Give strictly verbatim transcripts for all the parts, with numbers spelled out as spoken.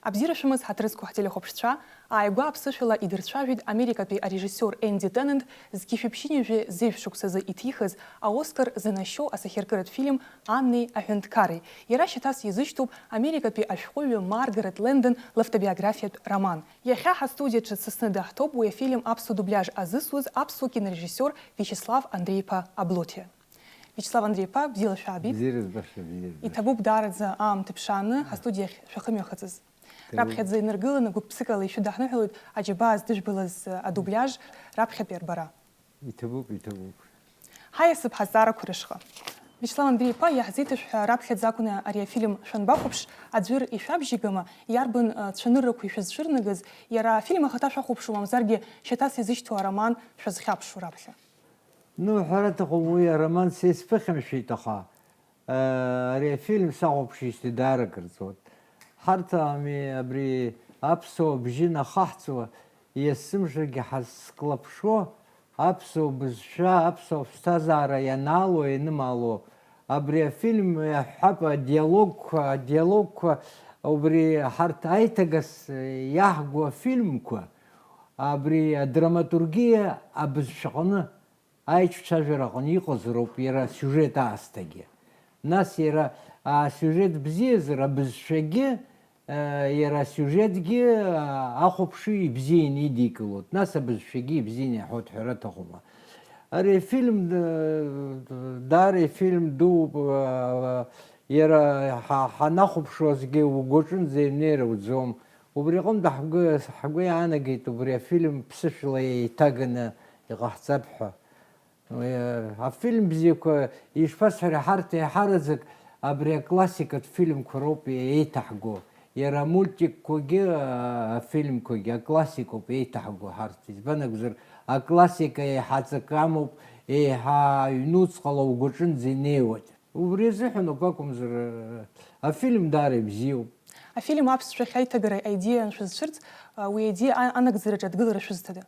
Абзиара шәымаз, ҳаҭыр зқәу ҳтелехәаԥшцәа, ааигәа аԥсышәала идырцәажәеит Америкатәи арежиссиор Энди Теннант зқьи шәиԥшьынҩажәи зежә шықәсазы иҭихыз аоскар занашьоу асахьаркыратә фильм Аннеи аҳәынҭқари. Иара шьаҭас иазышьҭоуп Америкатәи ашәҟәыҩҩы Маргарет Лэндон лавтобиографиатә роман. Иахьа ҳастудиаҿы дсасны даҳҭоуп уи афильм аԥсуа дубляж азысуаз аԥсуа кинорежиссиор Виачеслав Андреи-иԥа Аблотиа. Виачеслав Андреи-иԥа, бзиала шәаабеит. Бзиара збаша, бзиара збаша. Иҭабуп даараӡа аамҭа ԥшааны ҳастудиа ахь шәахымҩахыҵыз. Иҭабуп. Раԥхьаӡа инаргыланы гәык-ԥсыкала ишәыдаҳныҳәалоит аџьабаа здыжәбалаз адубляж раԥхьатәи арбара. Иҭабуп, иҭабуп. Ҳаиасып ҳазҵаарақәа рышҟа. Виачеслав Андреи-иԥа, иаҳзеиҭашәҳәа, раԥхьаӡа акәны ари афильм шәанбахәаԥш, аӡәыр ишәабжьигама, иарбан, э, цәаныррақәа ишәызцәырнагаз, иара афильм ахаҭа шәахәаԥшуама, мамзаргьы шьаҭас иазышьҭоу ароман шәазхьаԥшу раԥхьа? Ну, ҳәара аҭахым, уи ароман са исԥыхьамшәеит, аха, э, ари афильм сахәаԥшижьҭеи даара акыр ҵуеит. Ҳарҭ, ами, абри аԥсуа бжьы нахаҳҵуа, есымшагьы ҳазклаԥшуа, аԥсуа бызшәа, аԥсуа ԥсҭазаара ианаало, ианымаало, абри афильм иаҳҳәап, адиалогқәа, адиалогқәа, убри ҳарҭ аиҭагас иаҳго афильмқәа, абри адраматургиа абызшәаҟны, аиҿцәажәараҟны иҟазароуп иара асиужет аасҭагьы. Нас иара асиужет бзиазар, абызшәагьы, э, иара асиужетгьы, э, ахәаԥшыҩ ибзианы идикылоит. Нас абызшәагьы ибзианы иаҳауеит ҳәара аҭахума. Ари афильм, э, даара ифильм дууп, э, иара ҳа-, ҳанахәаԥшуазгьы угәаҿынӡа иҩнеир ауӡом. Убри аҟынтә ҳгәы, ҳгәы иаанагеит убри афильм ԥсышәала еиҭаганы иҟаҳҵап ҳәа. Уи, афильм бзиақәа, ишԥасҳәари, ҳарҭ еиҳараӡак абри аклассикатә фильмқәа роуп еиҭаҳго. Иара амультикқәагьы, афильмқәагьы аклассикоуп еиҭаҳго ҳарҭ. Избан акәзар, аклассика еиҳа ҵакы амоуп, еиҳа аҩнуҵҟала угәаҿынӡа инеиуеит. Убри азыҳәан ауп акәымзар, афильм даара ибзиоуп. Афильм аԥсшәахь аиҭагара аидеиа аншәызцәырҵ, уи аидеиа а-, анагӡараҿы адгылара шәызҭада?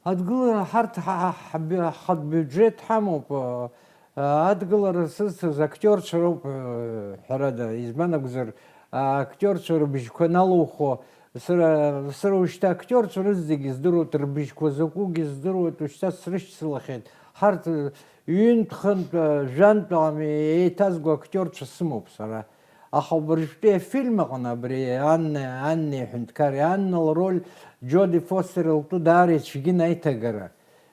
Адгылара ҳарҭ ҳа-, ҳа-, ҳб-, ҳхатә биуџьеҭ ҳамоуп, а, а, адгылара сызҭаз актиорцәа роуп, а, ҳәарада, избан акәзар, а, актиорцәа рыбжьқәа налухо, сара, сара ушьҭа актиорцәа рызегьы здыруеит, рыбжьқәа закәугьы здыруеит, ушьҭа срышьцылахьеит. Ҳарҭ, а, ҩынтә-хынтә, а, жәантә ами еиҭазго актиорцәа сымоуп сара. Аха убыржәтәи афильм аҟны абри Анна, Анна иҳәынҭқар, Анна лроль Џьоди Фостер лтәы даара ицәгьан аиҭагара.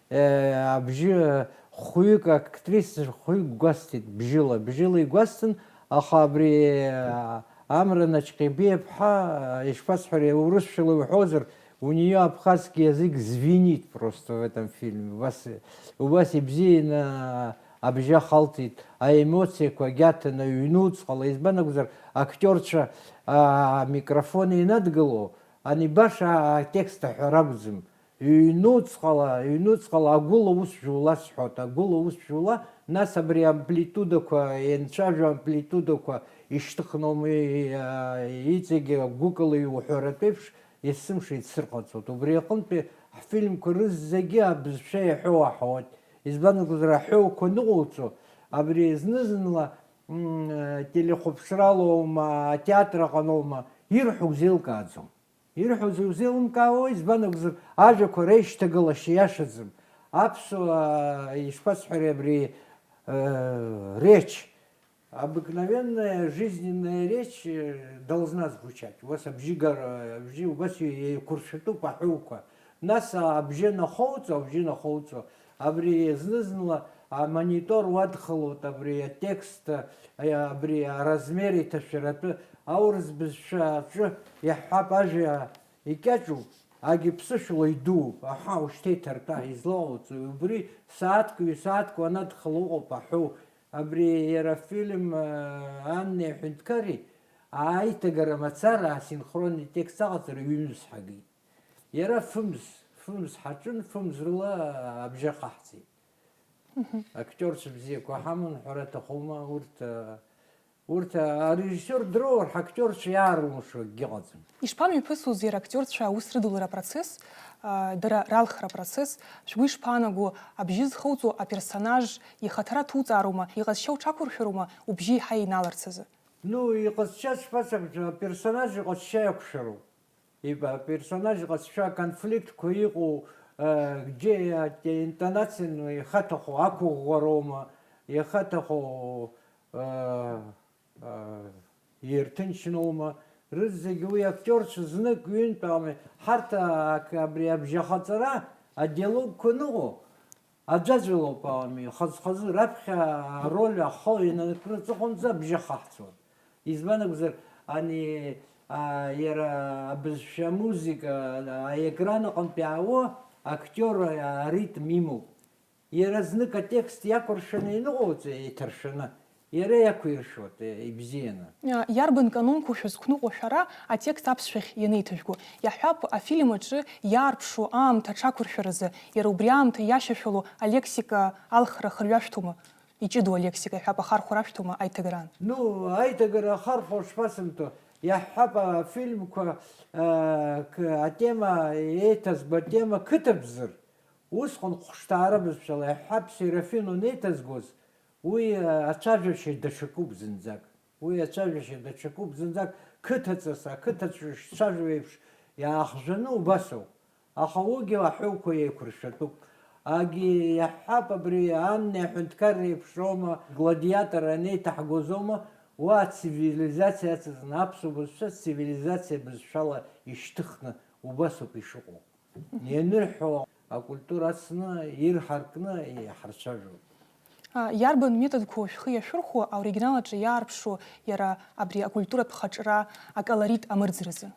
Э, абжьы хәҩык, актриса хәҩык гәасҭеит, бжьыла, бжьыла игәасҭан, аха абри, э, Амра Наҷҟьебиаԥҳа, э, ишԥасҳәари, урысшәала иуҳәозар, у неё абхазский язык звенит просто в этом фильме. Убас, убас ибзианы абжьы ахалҵеит, аемоциақәа агьаҭаны, ҩнуҵҟала, избан акәзар, актиорцәа, а, амикрофон инадгыло, ани баша атекст аҳәара акәӡам. Ҩнуҵҟала, ҩнуҵҟала агәыла усшәа ула сҳәоит, агәыла усшәа ула, нас абри амплитудақәа, ианцәажәо амплитудақәа ишьҭыхноума, и-, а, иҵегьы гәыкала иуҳәаратә еиԥш, есымша ицырҟаҵоит. Убри аҟынтәи ҳфильмқәа рызегьы абызшәа иаҳәо аҳауеит. Избан акәзар, аҳәоуқәа ныҟоуҵо, абри зны-зынла, м, телехәаԥшралоума, атеатр аҟаноума, ирҳәо узеилкааӡом. Ирҳәо узеилымкаауа, избан акәзар, ажәақәа реишьҭагылашьа иашаӡам. Аԥсуа, ишԥасҳәари абри, э, реч, обыкновенная жизненная речь, э, должна звучать. Убас абжьы гар-, абжьы убас еиқәыршәатәуп аҳәоуқәа. Нас абжьы нахоуҵо, абжьы нахоуҵо, абри зны-зынла амонитор уадхалоит, абри атекст, абри аразмер иҭашәаратәы, аурыс бызшәа аҿы иаҳҳәап, ажәа икьаҿуп, агьы ԥсышәала идууп, аҳа, ушьҭа иҭартәа излоуҵои, убри сааҭк, ҩ-сааҭк уанадхало уҟоуп аҳәоу. Абри иара афильм, э, Аннеи аҳәынҭқари аиҭагара мацара асинхронный текст аҟаҵара ҩымз ҳагеит. Иара фымз, фымз ҳаҿын, фымз рыла абжьы ахаҳҵеит. Мгм. Актиорцәа бзиақәа ҳаман, ҳәара аҭахума, урҭ, э, урҭ, э, арежиссиор дроур, ҳактиорцәа иаарылмшо акгьы ыҟаӡам. Ишԥамҩаԥысуз иара актиорцәа аус рыдулара апроцесс, а, дара ралхра апроцесс, шәгәы ишԥаанаго, абжьы зхоуҵо аперсонаж ихаҭара ҭуҵаароума, иҟазшьа уҽақәыршәароума убжьы еиҳа иналарц азы? Ну, иҟазшьа шԥасакәӡам, аперсонаж иҟазшьа иакәшароуп. Ибо аперсонаж иҟазшьа, аконфликтқәа иҟоу, э, где, э, интонациа, ну, ихаҭаху ақәыӷәӷәароума, ихаҭаху, э, э, ирҭынчноума, рызегь уи актиорцәа знык, ҩынтә ами. Ҳарҭ, а, абри абжьахаҵара адиалогқәа аныҟоу, аӡәаӡәалоуп, ами, хаз-хазы раԥхьа ароль ахы инаркны аҵыхәанӡа абжьы ахаҳҵон. Избан акәзар, ани, а, иара абызшәа амузыка, а, аекран аҟынтә иаауа актиор, а, аритм имоуп. Иара знык атекст иақәыршәаны иныҟоуҵо, еиҭаршәаны, иара иақәиршәоит, е, ибзианы. Иарбан канонқәоу шәызқәныҟәо шәара атекст аԥсшәахь ианеиҭажәго? Иаҳҳәап, афильм аҿы иаарԥшу аамҭа аҽақәыршәаразы, иара убри аамҭа иашьашәало алексика алхра хырҩашәҭома? Иҷыдоу алексика, иаҳҳәап, ахархәара ашәҭома аиҭагараан? Ну, аиҭагара ахархәа шԥасымҭо, иаҳҳәап, афильмқәа, а, к-, атема, еиҭазго атема қыҭабзыр, усҟан хәышҭаара бызшәала, иаҳҳәап, Серафино анеиҭазгоз, уи, а, ацәажәашьа даҽакуп зынӡак. Уи ацәажәашьа даҽакуп зынӡак, қыҭаҵас, ақыҭаҿы ишцәажәо еиԥш, иаахжәаны убас ауп. Аха уигьы аҳәоуқәа еиқәыршәатәуп. Агьи иаҳҳәап, абри Анне аҳәынҭқарра еиԥшроума, Гладиатор анеиҭаҳгозоума, уа ацивилизациа ацызны аԥсуа бызшәа цивилизациа бызшәала ишьҭыхны убасоуп ишыҟоу. Ианырҳәо, акультура ацны, ирҳаркны иҳарцәажәоит. А, иарбан методқәоу шәхы иашәырхәо аоригинал аҿы иаарԥшу иара абри акультуратә хаҿра аколорит амырӡразы?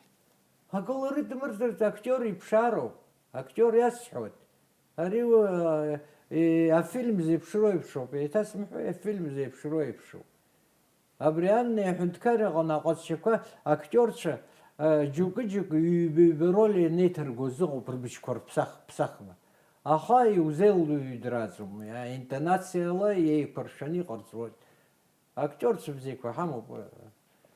Аколорит амырӡразы актиор иԥшаароуп, актиор иасҳәоит. Ари, уа, и, афильм зеиԥшроу еиԥшоуп, еиҭасымҳәеи, афильм зеиԥшроу еиԥшоуп. Абри Анне аҳәынҭқарра аҟны аҟазшьақәа актиорцәа, а, џьоукы-џьоукы ҩба-ҩба роль ианеиҭаргоз ыҟоуп, рбыжьқәа рԥсах-, ԥсахны. Аха иузеилыҩдраӡом, иа-, интонациала еиқәыршәаны иҟарҵоит. Актиорцәа бзиақәа ҳамоуп.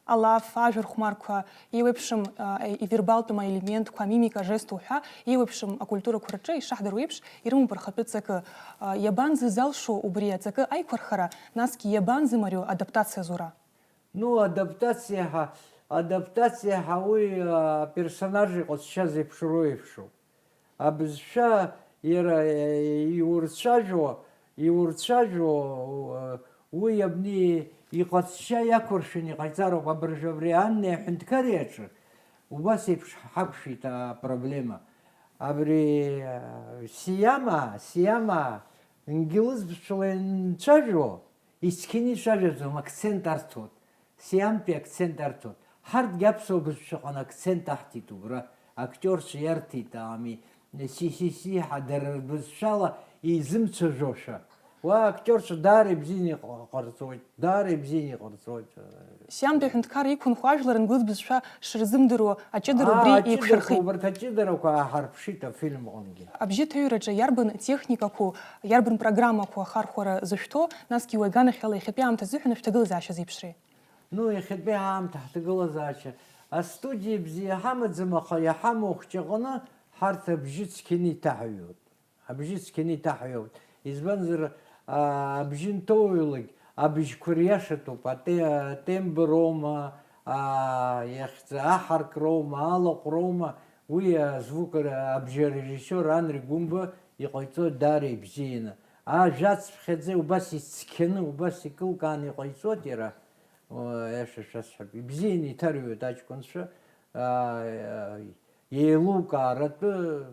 Алаф, ажәа рхәмарқәа, еиуеиԥшым, а, ивертбалтәым аелементқәа, амимика, ажестқәа ҳәа, еиуеиԥшым акультурақәа рҿы, ишаҳдыруа еиԥш, ирымоуп рхатәы ҵакы. А, иабанӡазалшо убри аҵакы аиқәырхара, насгьы иабанӡамариоу адаптациа зура? Ну, адаптациа ҳа, адаптациа ҳа уи, а, аперсонаж иҟазшьа зеиԥшроу еиԥшоуп. Абызшәа иара, э, иурцәажәо, иурцәажәо, э, уи абни иҟазшьа иақәыршәаны иҟаиҵароуп. Абыржә абри Анне аҳәынҭқарра аҿы убас еиԥш ҳақәшәеит апроблема. Абри, э, Сиама, Сиама, ингилыз бызшәала ианцәажәо, ицқьаны ицәажәаӡом, акцент арҭоит. Сиамтәи акцент арҭоит. Ҳарҭгьы аԥсуа бызшәаҟны акцент аҳҭеит убра, актиорцәа иарҭеит, ами, си-си-си ҳәа дара рбызшәала изымцәажәошәа. Уа актиорцәа даара ибзианы иҟ-, ҟарҵоит, даара ибзианы иҟарҵоит. Сиамтәи аҳәынҭқарра иқәынхо ажәлар англыз бызшәа шырзымдыруа аҷыдара убри Аа, аҷыдарақәа, еиқәшәырхеит. Убарҭ аҷыдарақәа ааҳарԥшит афильм аҟынгьы. Абжьы ҭаҩраҿы иарбан техникақәоу, иарбан программақәоу ахархәара зышәҭо, насгьы уи аганахьала иахьатәи аамҭа азыҳәан шәҭагылазаашьа зеиԥшроу? Ну, иахьатәи аамҭа ҳҭагылазаашьа астудиа бзиа ҳамаӡам, аха иҳамоу хәҷы аҟны ҳарҭ абжьы цқьаны иҭаҳҩуеит. Абжьы цқьаны иҭаҳҩуеит. Избанзар, аа, абжьы нҭоуҩлак абжьқәа риашатәуп, ате-, атембр аума, аа, иахьӡ-, аҳаркра аума, алаҟәра аума, уи азвук р-, абжьарежиссиор Анри Гәымба иҟаиҵоит даара ибзианы. Ажә ацԥхьаӡа убас ицқьаны, убас икылкааны иҟаиҵоит иара. О, аиаша шәасҳәап, ибзианы иҭарҩуеит аҷкәынцәа, аа, еилукааратәы,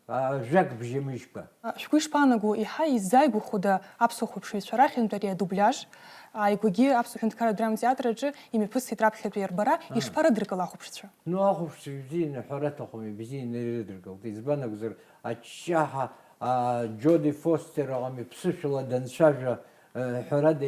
аа, жәак бжьамыжькәа. Шәгәы ишԥаанаго, еиҳа иззааигәахода аԥсуа хәаԥшыҩцәа рахьынтә ари адубляж? Ааигәагьы Аԥсуа ҳәынҭқарратә драматә театр аҿы имҩаԥысит раԥхьатәи арбара, Аа. ишԥарыдыркыло ахәаԥшцәа? Ну, ахәаԥшцәа ибзианы ҳәара аҭахума, ибзианы ирыдыркылт. Избан акәзар, аччаҳа, аа, Џьоди Фостер аҟами ԥсышәала данцәажәа, э, ҳәарада,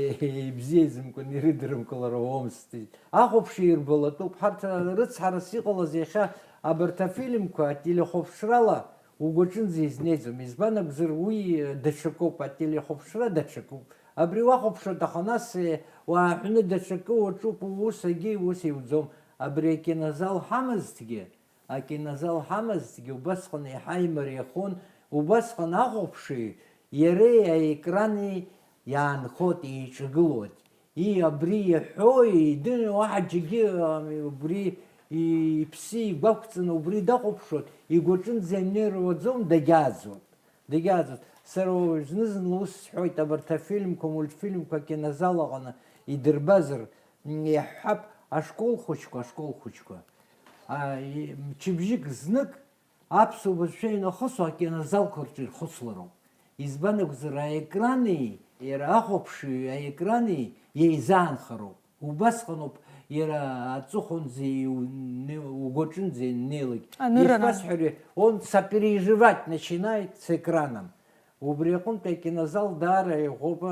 ибзиаӡамкәан ирыдыркылар ауамызт. Ахәаԥшҩы ирбалатәуп. Ҳарҭ рыцҳарас иҟалаз иахьа абарҭ афильмқәа ателехәаԥшрала угәаҿынӡа изнеиӡом. Избан акәзар, уи, э, даҽакоуп, ателехәаԥшра даҽакоуп. Абри уахәаԥшуеит, аха нас, э, уааҳәны даҽакы уаҿуп, ус агьы ус иуӡом. Абри акинозал ҳамазҭгьы, Акинозал ҳамазҭгьы убасҟан еиҳа имариахон, убасҟан ахәаԥшыҩ иареи аекрани иаанхоит, еиҿагылоит. и-, абри иаҳәо, идын, уаҳа џьаргьы, ам, убри и-, иԥсы игәақәҵаны убри дахәаԥшуан, игәаҿынӡа инеируаӡом, дагьааӡуан. Дагьааӡоит. Сара уажә зны-зынла ус сҳәоит, абарҭ афильмқәа, мультфильмқәа акинозал аҟны идырбазар, м, иаҳҳәап, ашкол хәыҷқәа, ашкол хәыҷқәа. А, и-, мчыбжьык знык аԥсуа бызшәа инахысуа акинозалқәа рҿы ирхысла роуп. Избан акәзар, аекрани, иара ахәаԥшыҩи аекрани еизаанхароуп. Убасҟаноуп иара аҵыхәанӡа иу-, не-, угәаҿынӡа иннеилак. Анырра. Ишԥасҳәари, он сопереживать начинает с экраном. Убри аҟынтә акинозал даара иӷәӷәоуп,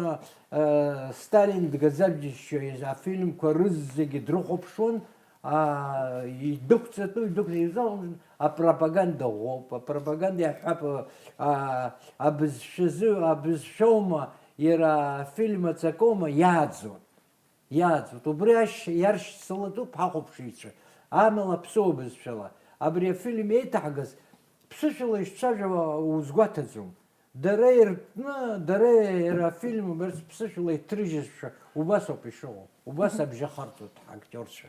э, Сталин дгаӡабжьышьо афильмқәа рызегьы дрыхәаԥшуан, а, идәықәҵатәу, идәықәҵатәу, изалҵны апропаганда ӷәӷәоуп. Апропаганда иаҳҳәап, а, абызшәазы, абызшәоума, иара афильм аҵакоума, иааӡон. Иааӡоит. Убри ашьҭа иаршьцылатәуп ҳахәаԥшыҩцәа. Амала аԥсуа бызшәала. Абри афильм еиҭаҳгаз, ԥсышәала ишцәажәауа узгәаҭаӡом. Дара иртәны, дара иара афильм убас ԥсышәала иҭрыжьызшәа убас ауп ишыҟоу. Убас абжьы ахарҵоит ҳактиорцәа.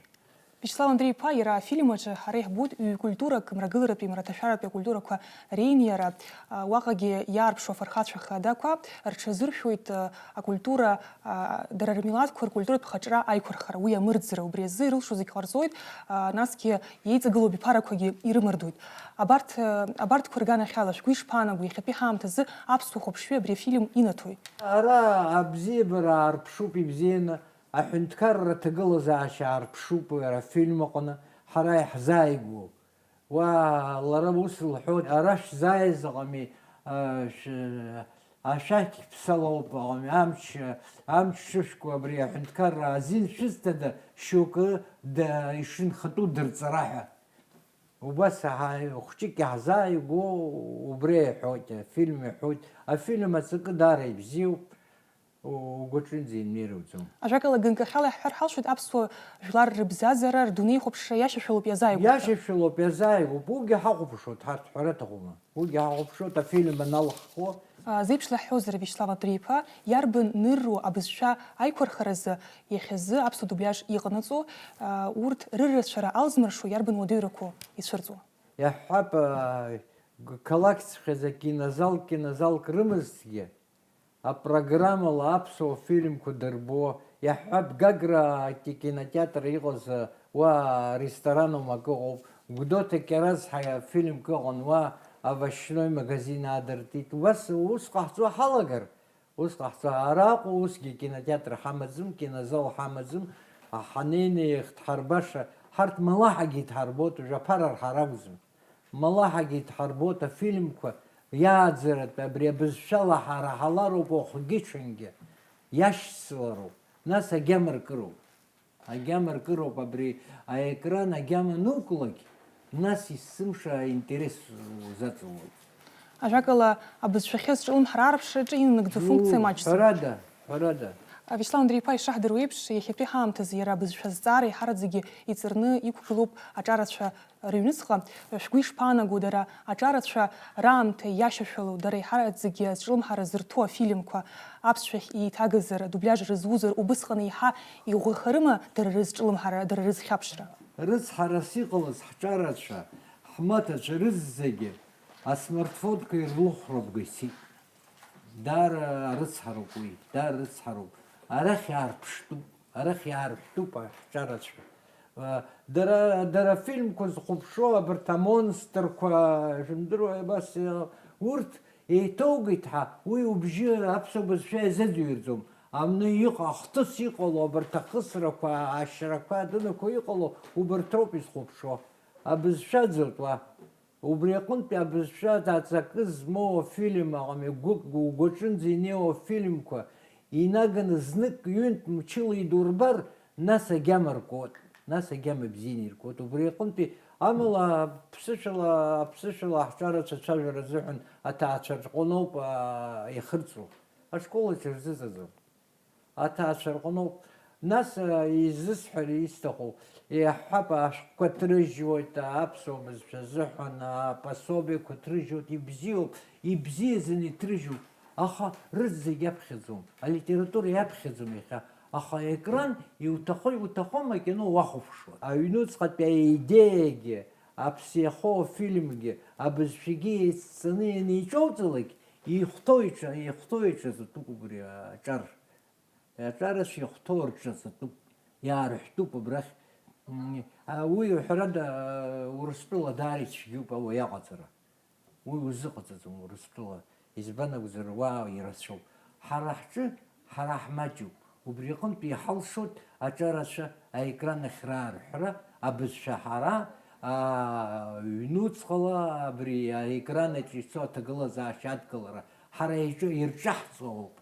Виачеслав Андреи-иԥа, иара афильм аҿы ҳара иаҳбоит ҩ-культурак, мрагыларатәи, мраҭашәаратәи акультурақәа реиниара, а, уаҟагьы иаарԥшу афырхацәа хадақәа рҽазыршәоит, а, акультура, а, дара рмилаҭқәа ркультуратә хаҿра аиқәырхара, уи амырӡра, убри азы ирылшо зегь ҟарҵоит, а, насгьы иеиҵагылоу абиԥарақәагьы ирымардоит. Абарҭ, а, абарҭқәа рганахьала шәгәы ишԥаанаго, иахьатәи ҳаамҭазы аԥсуа хәаԥшҩы абри афильм инаҭои? Ара абзиабара аарԥшуп, ибзианы аҳәынҭқарра аҭагылазаашьа аарԥшуп, ара афильм аҟны ҳара иаҳзааигәоу. Уа, лара ус лҳәоит, ара шәзааиз аҟами, а, шә-, ашәақь ԥсалоуп аҟами, амч, амч шышәку абри аҳәынҭқарра азин шәызҭада, шьоукы да-, ишынхатәу дырҵара ҳәа. Убас аҳа-, хәҷык иаҳзааигәоу убри иҳәоит, афильм иҳәоит. Афильм аҵакы даара ибзиоуп. Угәаҿынӡа инеируӡом. Ажәакала, ганкахьала иаҳҳәар ҳалшоит, аԥсуа жәлар рыбзазара, рдунеихәаԥшра иашьашәалоуп иазааигәоу. Иашьашәалоуп иазааигәоуп, уигьы ҳахәаԥшуеит ҳарҭ, ҳәара аҭахума. Уигьы ҳахәаԥшуеит, афильм аналххо. А, зеиԥш лаҳҳәозар, Виачеслав Андреи-иԥа, иарбан нырроу абызшәа аиқәырхаразы иахьазы аԥсуа дубляж иҟанаҵо, а, урҭ рырацәара алзмыршо иарбан уадаҩрақәоу ицәырҵуа? Иаҳҳәап, а, г-, қалақьҵәҟьаз акинозал, кинозалк рымазҭгьы, апрограммала аԥсуа фильмқәа дырбо, иаҳҳәап, Гагра кинотеатр иҟаз, уа аресторан акы ыҟоуп, Гәдоуҭа Кьараз ҳәа фильмк ыҟан, уа овощной магазин аадыртит. Убас ус ҟаҳҵо ҳалагар, ус ҟаҳҵо, араҟа усгьы кинотеатр ҳамаӡам, кинозал ҳамаӡам, ҳанеины иахьдҳарбаша, ҳарҭ малаҳагьы идҳарбоит, уажә аԥара рҳар акәӡам. Малаҳагьы идҳарбоит афильмқәа иааӡаратәы, абри абызшәала ҳара ҳалароуп уахгьы-ҽынгьы, иашьцылароуп, нас агьама ркыроуп. Агьама ркыроуп, абри аекран агьама ануклак, нас есымша аинтерес узаҵалоит. Ажәакала, абызшәахьы зҿлымҳара арԥшраҿы инанагӡо функциа маҷӡам. Ҳәарада, ҳәарада. А, Виачеслав Андреи-иԥа, ишаҳдыруа еиԥш, иахьатәи ҳаамҭазы иара абызшәа азҵаара еиҳараӡагьы иҵарны иқәгылоуп аҿарацәа рыҩныҵҟа. Шәгәы ишԥаанаго, дара аҿарацәа раамҭа иашьашәалоу, дара еиҳараӡагьы азҿлымҳара зырҭо афильмқәа аԥсшәахь еиҭагазар, адубляж рызузар, убысҟан еиҳа иӷәӷәахарыма дара рызҿлымҳара, дара рызхьаԥшра? Рыцҳарас иҟалаз ҳҿарацәа, ҳмаҭацәа рызегьы асмартфонқәа ирлыхәра бгәы ицеит. Даара арыцҳароуп уи, даара рыцҳароуп. Арахь иаарԥштәуп, арахь иаарҳәтәуп аҳәҿарацәа. Дара, дара афильмқәа зхәаԥшуа, абарҭ амонстрқәа, шәымдыруеи, абас, урҭ еиҭоугеит ҳәа, уи убжьы аԥсуа бызшәа иазыӡырҩырӡом. Амны иҟа-, ахҭыс иҟало, абарҭ ахысрақәа, ашьрақәа, адәынақәа иҟало, убарҭ роуп изхәаԥшуа. Абызшәа ӡыртәуа. Убри аҟынтәи абызшәа аҵакы змоу афильм аҟами, гәык угәаҿынӡа инеиуа афильмқәа инаганы знык-ҩынтә мчыла идурбар, нас агьама ркуеит, нас агьама бзианы иркуеит. Убри аҟынтәи, амала, ԥсышәала, аԥсышәала аҳҿарацәа ацәажәара азыҳәан аҭаацәа рҟыноуп, аа, иахырҵәо. Ашкол аҿы рзыҵаӡом. Аҭаацәа рҟноуп. Нас, а, изысҳәар исҭаху, иаҳҳәап, ашәҟәқәа ҭрыжьуеит, аԥсуа бызшәа азыҳәан апособиақәа ҭрыжьуеит, ибзиоуп, ибзиаӡаны иҭрыжьуп, аха рызегь иаԥхьаӡом, алитература иаԥхьаӡом иахьа, Аха аекран иуҭахо-иуҭахом акино уахәаԥшуа. Аҩнуҵҟатәи аидеиагьы, аԥсиахо афильмгьы, абызшәагьы еицҵаны ианиҿоуҵалак, ихәҭоу иҽа-, ихәҭоу иҽазатәуп убри аҿар. Аҿарацәа ихәҭоу рҽазатәуп, иаарҳәтәуп абрахь. М, а, уи, ҳәарада, Урыстәыла даара ицәгьоуп ауаҩы аҟаҵара. Уи узыҟаҵаӡом Урыстәыла, избан акәзар, уа ирацәоуп. Ҳара ҳҿы, ҳара ҳмаҷуп. Убри аҟынтә иҳалшоит аҿарацәа аекран ахь раарҳәра, абызшәа ҳара, аа, ҩнуҵҟала абри аекран аҿы ицо аҭагылазаашьа адкылара ҳара иҿы ирҿаҳҵо ауп,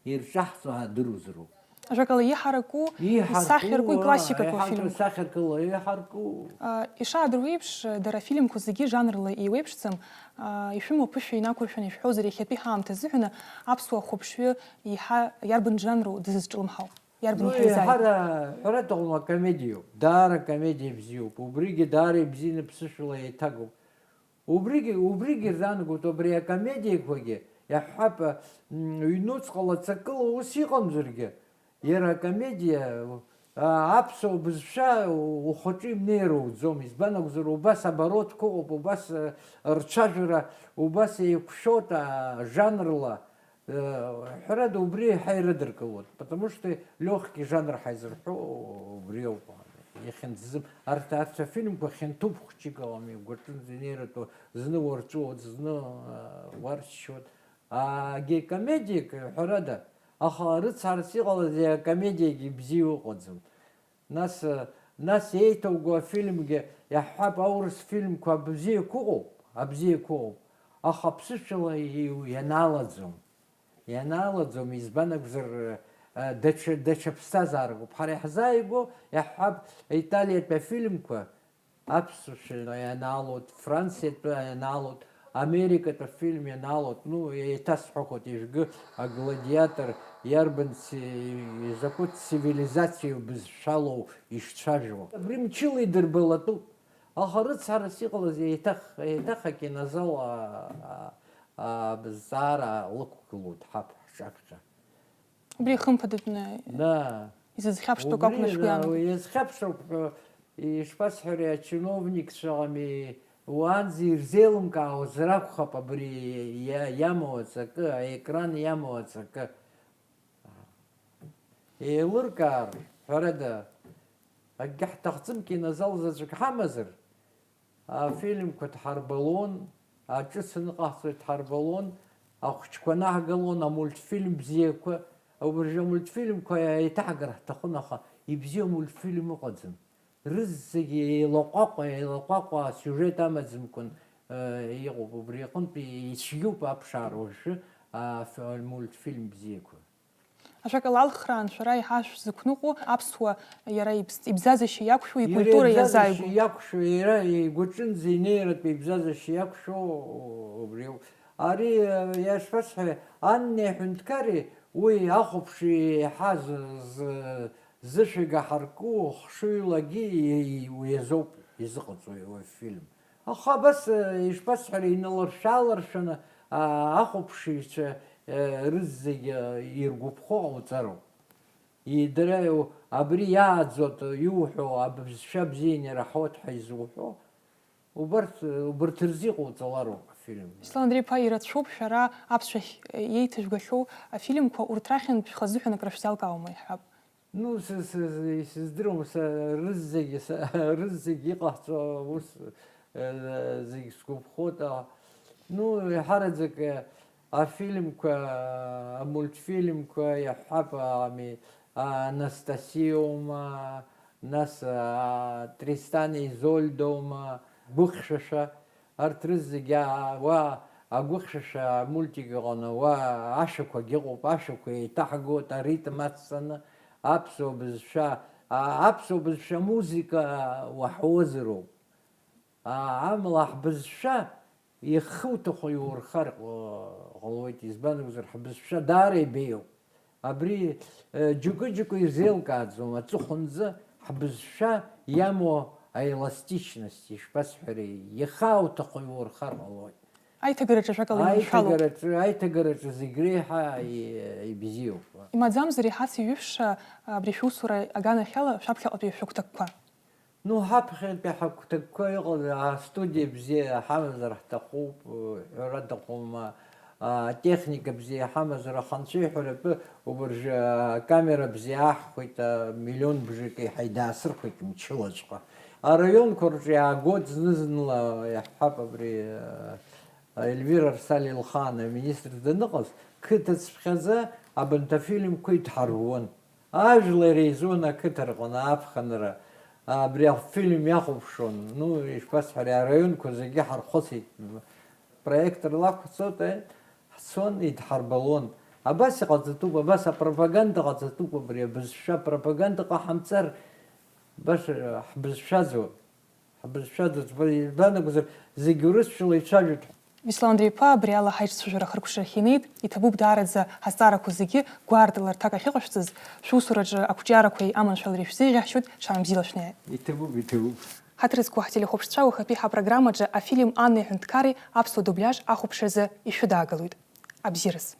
ирҿаҳҵо ҳадыруазароуп. Ажәакала, иҳараку, Иҳарку, исахьарку, аа, иклассикатәу иҳарку, афильмқәа. Исахьаркыла иҳарку. А, ишаадыруеиԥш, дара афильмқәа зегьы жанрла еиуеиԥшӡам. А, ишәымоу аԥышәа инақәыршәаны ишәҳәозар, иахьатәи ҳаамҭа азыҳәаны аԥсуа хәаԥшҩы еиҳа иарбан жанру дызызҿлымҳау? Иарбан Ну, иҳаизааигәоу? Иаҳара, ҳәарада, акомедиоуп. Даара акомедиа бзиоуп. Убригьы даара ибзианы ԥсышәала еиҭагоуп. Убригьы, убригьы рзаанагоит, убри акомедиақәагьы, иаҳҳәап, м, ҩнуҵҟала ҵакыла ус иҟамзаргьы, иара акомедиа, а, аԥсуа бызшәа ухаҿы имнеир ауӡом, избан акәзар, убас оборотқәа ыҟоуп, убас, э, рцәажәара, убас еиқәшәоит, а, жанрла, Э, ҳәарада, убри еиҳа ирыдыркылоит, потому что лёгкий жанр ҳаизырҳәо убри ауп. Иахьынӡазым-, арҭ, арҭ афильмқәа хьанҭоуп, хәҷык ала игәаҿынӡа инеиратәу, зны уарҵәуоит, зны, э, уарччоит. Агьи комедиак, ҳәарада, аха рыцҳарас иҟалаз акомедиагьы бзиа ыҟаӡам. Нас, нас еиҭауго афильмгьы иаҳҳәап, аурыс фильмқәа абзиақәа ыҟоуп, абзиақәа ыҟоуп, аха аԥсышәала иу-, ианалаӡом. Ианалаӡом, избан акәзар, э, даҽа, даҽа ԥсҭазаарак ыҟоуп. Ҳара иаҳзааигәоу, иаҳҳәап, Италиатәи афильмқәа аԥсшәала ианаалоит, Франциатәы ианаалоит, Америкатәи афильм ианаалоит, ну, еиҭасҳәахуеит, ижәгы, агладиатор иарбан ци-, изакәытә цивилизациоу бызшәалоу ишцәажәо. Абри мчыла идырбалатәуп. Аха рыцҳарас иҟалаз еиҭах, еиҭах акинозал, а, а, а, азҵаара лықәгылоит ҳаԥ ҳҿаԥхьа. Убри хымԥадатәны Да. Изызхьаԥштәук Убри, акәны шәгәы да, иаанагоит. Иазхьаԥшуп ҳәа, ишԥасҳәари, ачиновникцәа ами, уаанӡа ирзеилымкаауазар акәхап абри иа-, иамоу аҵакы, аекран иамоу аҵакы. Еилыркаар, ҳәарада, акгьы ҳҭахӡам, кинозал заҵәык ҳамазар, афильмқәа дҳарбалон, аҿыц аныҟаҳҵоит дҳарбалон, ахәыҷқәа анаҳгалон, амультфильм бзиақәа, убыржәы амультфильмқәа еиҭаҳгар ҳҭахын, аха ибзиоу амультфильм ыҟаӡам. Рызегьы еилаҟәаҟәа, еилаҟәаҟәа асиужет амаӡамкәан, э, иҟоуп, убри аҟынтә ицәгьоуп аԥшаара уажәы, аф-, амультфильм бзиақәа. Ажәакала, алхраан шәара еиҳа шәзықәныҟәо аԥсуа иара ибз-, ибзазашьа иақәшәо, Иара икультура ибзазашьа иазааигәоу. Иақәшәо, иара игәаҿынӡа инеиратәы ибзазашьа иақәшәо убри ауп. Ари, э, иашԥасҳәари, Аннеи аҳәынҭқари уи ахәаԥши еиҳа зы-, зы-, зышәага ҳарку хшыҩлагьы и-, и-, уи азоуп изыҟаҵои уи афильм. Аха абас, э, ишԥасҳәари, иналыршә-аалыршәаны, а, ахәаԥшыҩцәа, э, рызегьы, э, иргәаԥхо ҟауҵароуп. И-, дара иу-, абри иааӡоит иуҳәо, абызшәа бзианы ираҳауеит ҳәа изуҳәо, убарҭ, убарҭ рзы иҟауҵалароуп афильм. Беслан Андреи-иԥа, ирацәоуп шәара аԥсшәахь, э, иеиҭажәгахьоу афильмқәа, урҭ рахьынтә шәхазыҳәан акры шәзалкаауама, иаҳҳәап? Ну, с-, с-, с-, исыздыруам, са рызегьы, са рызегьы иҟаҳҵо аус, э, зегь сгәаԥхоит, а, ну, еиҳараӡак, э, афильмқәа, амультфильмқәа, иаҳҳәап, ами, Анастасиоума, нас, а, Тристани Изольдоума, Гәыхьшәашәа, Арҭ рызегьы, аа, уа агәыхьшәашәа амультик ыҟаны, уа ашәақәагь ыҟоуп, ашәақәа еиҭаҳгоит аритм ацҵаны, аԥсуа бызшәа, а, аԥсуа бызшәа музыка уаҳауазароуп. А, амала ҳбызшәа ихы уҭаху иурхар ҟ-, ҟалоит, избан акәзар, ҳбызшәа даара ибеиоуп. Абри, э, џьоукы-џьоукы ирзеилкааӡом аҵыхәанӡа ҳбызшәа иамоу аеластичность, ишԥасҳәари, иахьауҭаху иурхар ҟалоит. Аиҭагараҿы ажәакала иманшәалоуп. Аиҭагараҿы, аиҭагараҿы зегь реиҳа и- ибзиоуп. Имаӡамзар иҳацеиҩышша абри шәусура аганахьала шәаԥхьаҟатәи шәыгәҭакқәа? Ну, ҳаԥхьатәи ҳагәҭакқәа иҟаз астудиа бзиа ҳамазар ҳҭахуп, ҳәара аҭахума, атехника бзиа ҳамазар, аха анцәа иҳәаратәы убыржәы акамера бзиа аҳхәеит, миллион бжак еиҳа идаасырхәеит мчылаҵәҟьа. Араионқәа рҿы иаагоит зны-зынла, иаҳҳәап, абри Эльвира Арсалилхан аминистр даныҟаз, қыҭа цыԥхьаӡа абанҭ афильмқәа идҳарууан. Ажәлар еизон ақыҭа рҟны аԥхынра, абри афильм иахәаԥшуан. Ну, ишԥасҳәари, араионқәа зегьы ҳархысит. Проектор лақәҵоит, ҳцон, идҳарбалон. Абас иҟаҵатәуп, абас апропаганда ҟаҵатәуп, абри абызшәа апропаганда ҟаҳамҵар, баша ҳбызшәаӡуа. Ҳбызшәа дыӡбаҩ данакәзар, зегьы урысшәала ицәажәоит. Беслан Андреи-иԥа, абри ала ҳаиҿцәажәара ахыркәшарахь инеит, иҭабуп даараӡа ҳазҵаарақәа зегьы гәаартыла рҭак ахьыҟашәҵаз, шәусураҿы ақәҿиарақәеи аманшәалареи шәзеиӷьаҳшьоит, шәаамбзиала шәнеи. Иҭабуп, иҭабуп. Ҳаҭыр зқәу ҳтелехәаԥшцәа уахатәи ҳапрограммаҿы афильм Аннеи аҳәынҭқарреи аԥсуа дубляж ахәаԥшразы ишәыдаагалоит. Абзиараз.